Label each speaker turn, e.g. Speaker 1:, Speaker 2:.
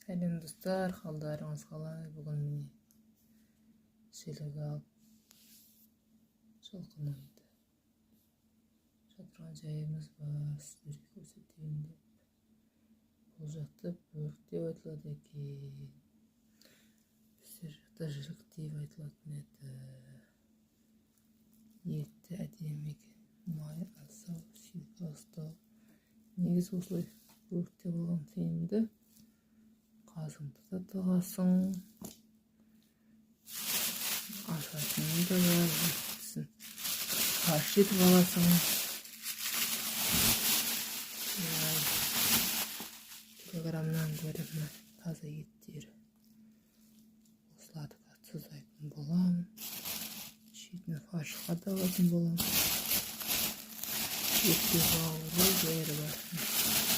Speaker 1: Сәлем, достар! Қалдарыңыз қалай? Бүгін, міне, жілік алып, жылқыны енді жатырған жайымыз бар, сіздерге көрсетейін деп. Бұл жақта бөрік деп айтылады екен, біздер жақта жілік деп айтылатын еді. Еті әдемі екен, май аздау, сүйегі аздау. Негізі осылай бөріктеп алған тиімді: қазыңды да тығасың, асатының да бар, еттісін фарш етіп аласың. Былай килограммнан гөрі мына таза еттері, осыларды тұздайтын боламын, шетін фаршқа да алатын боламын. Өкпе, бауыры, бәрі бар.